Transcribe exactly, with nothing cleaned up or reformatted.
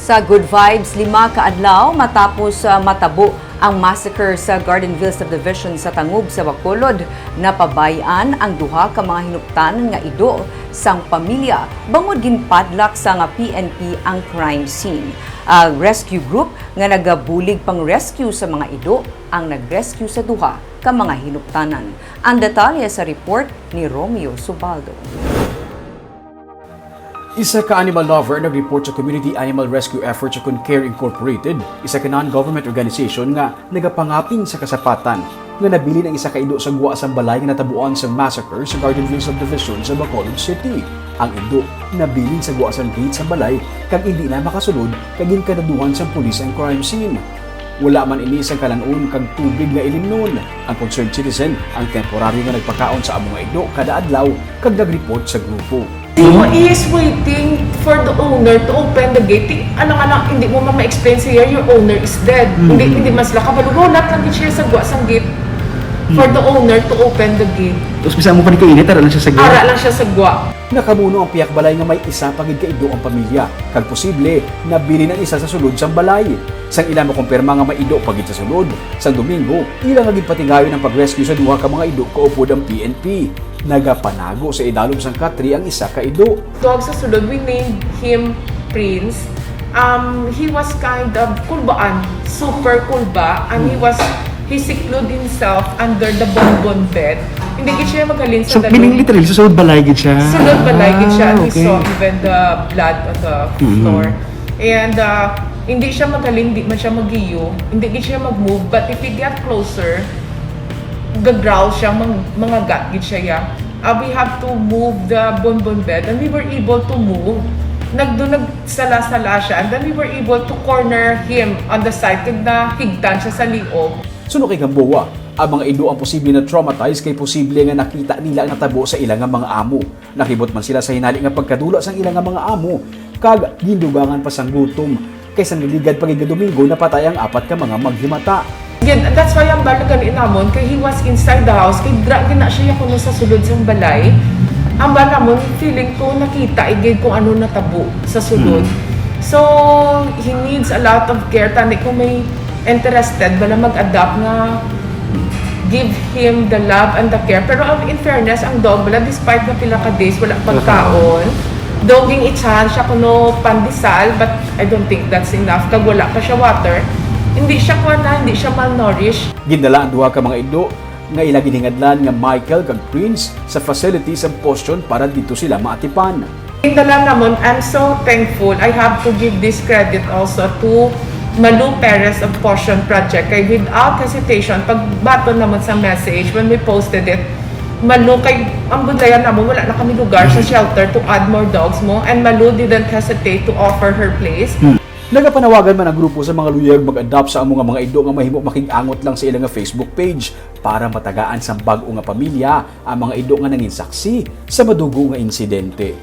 Sa Good Vibes, lima ka adlaw matapos, ah, matabo ang massacre sa Gardenville Subdivision sa Tangub sa Bacolod, napabay-an ang duha ka mga hinuptanan nga ido sang pamilya bangod ginpadlak sang P N P ang crime scene. Ang rescue group nga nagabulig pang-rescue sa mga ido ang nag-rescue sa duha ka mga hinuptanan. Ang detalye sa report ni Romeo Subaldo. Isa ka animal lover nag-report sa Community Animal Rescue Efforts ukon CARE Incorporated, isa ka non-government organization nga nagapangapin sa kasapatan nga nabilin ang isa ka ido sa gwa sang balay nga natabuan sang massacre sa Gardenville Subdivision sa Bacolod City. Ang ido nabilin sa gwa sang gate sang balay kag indi na makasulod kag ginkanaduhan sang pulis ang crime scene. Wala man ini sang kalan-on kag tubig nga ilimnon. Ang concerned citizen ang temporaryo nga nagpakaon sa amo nga ido kada adlaw kag nag-report sa grupo. He is waiting for the owner to open the gate. Ti, ano nga lang, hindi mo man ma-explain siya, your owner is dead. Hindi, hindi man sila kabalo. Gulat lang gid siya sa gwa sang gate for the owner to open the gate. Tapos bisa mo pa ni kainit, ara lang siya sa gwa. Ara lang siya sa gwa. Nakamuno ang pihak balay nga may isa pa gid ka ido ang pamilya, kag posible nabilin ang isa sa sulod sang balay. Sang ila makumpirma nga may ido pa gid sa sulod, sang Domingo, ila nga ginpatigayon ang pag-rescue sa duha ka mga ido kaupod ang P N P. Nagapanago sa idalom sang katre ang isa ka ido. Dog sa sulod, we named him Prince. Um, he was kind of kulbaan, super kulba, and he was, he seclude himself under the bonbon bed. Hindi gid siya maghalin sa So, dalom. Meaning literally, sa sulod balay gid siya? Sulod balay gid siya, and Ah, we okay. saw even the blood on the Mm-hmm. floor. And, uh, hindi siya maghalin, hindi man siya magiyo, hindi gid siya mag-move, but if he get closer, gagrowl siya, mang-, mangagat gid siya, yeah. Uh, we have to move the bonbon bed, and we were able to move. Nagdo-, nagsala-sala siya, and then we were able to corner him on the side, kag nahigtan siya sa liog. Suno kay Gamboa, ang mga ido ang posible na traumatized kay posible nga nakita nila ang natabo sa ila nga mga amo. Nakibot man sila sa hinali nga pagkadula sang ila nga mga amo, kag gindugangan pa sang gutom, kay sang naligad pa gid nga Domingo napatay ang apat ka mga maghimata. Gid, that's why ang bala gani namon, kay he was inside the house, kay dira gid na siya kuno sa sulod sang balay. Ang bala namon, feeling ko nakita igid kung ano natabo sa sulod. Hmm. So, he needs a lot of care. Tani kung may interested bala mag-adopt nga give him the love and the care. Pero ang, in fairness, ang dog bala, despite nga pila ka days wala pagkaon, though ging-itsahan siya kuno pandesal, but I don't think that's enough. Kag wala pa siya water, hindi siya kuwan na, hindi siya malnourished. Gindala ang duha ka mga ido nga ila ginhingadlan nga Michael kag Prince sa facility sa Posyon para didto sila maatipan. Gindala namon, I'm so thankful. I have to give this credit also to Malu Perez of Posyon Project. Kay without hesitation, pagbaton namon sa message when we posted it, Malu, kay ang budlayan namon, wala na kami lugar sa shelter to add more dogs mo. And Malu didn't hesitate to offer her place. Hmm. Nagapanawagan man ang grupo sa mga luyag mag-adopt sa amo nga mga ido nga mahimo makig-angot lang sa ila nga Facebook page para matagaan sang bag-o nga pamilya ang mga ido nga nangin saksi sa madugo nga insidente.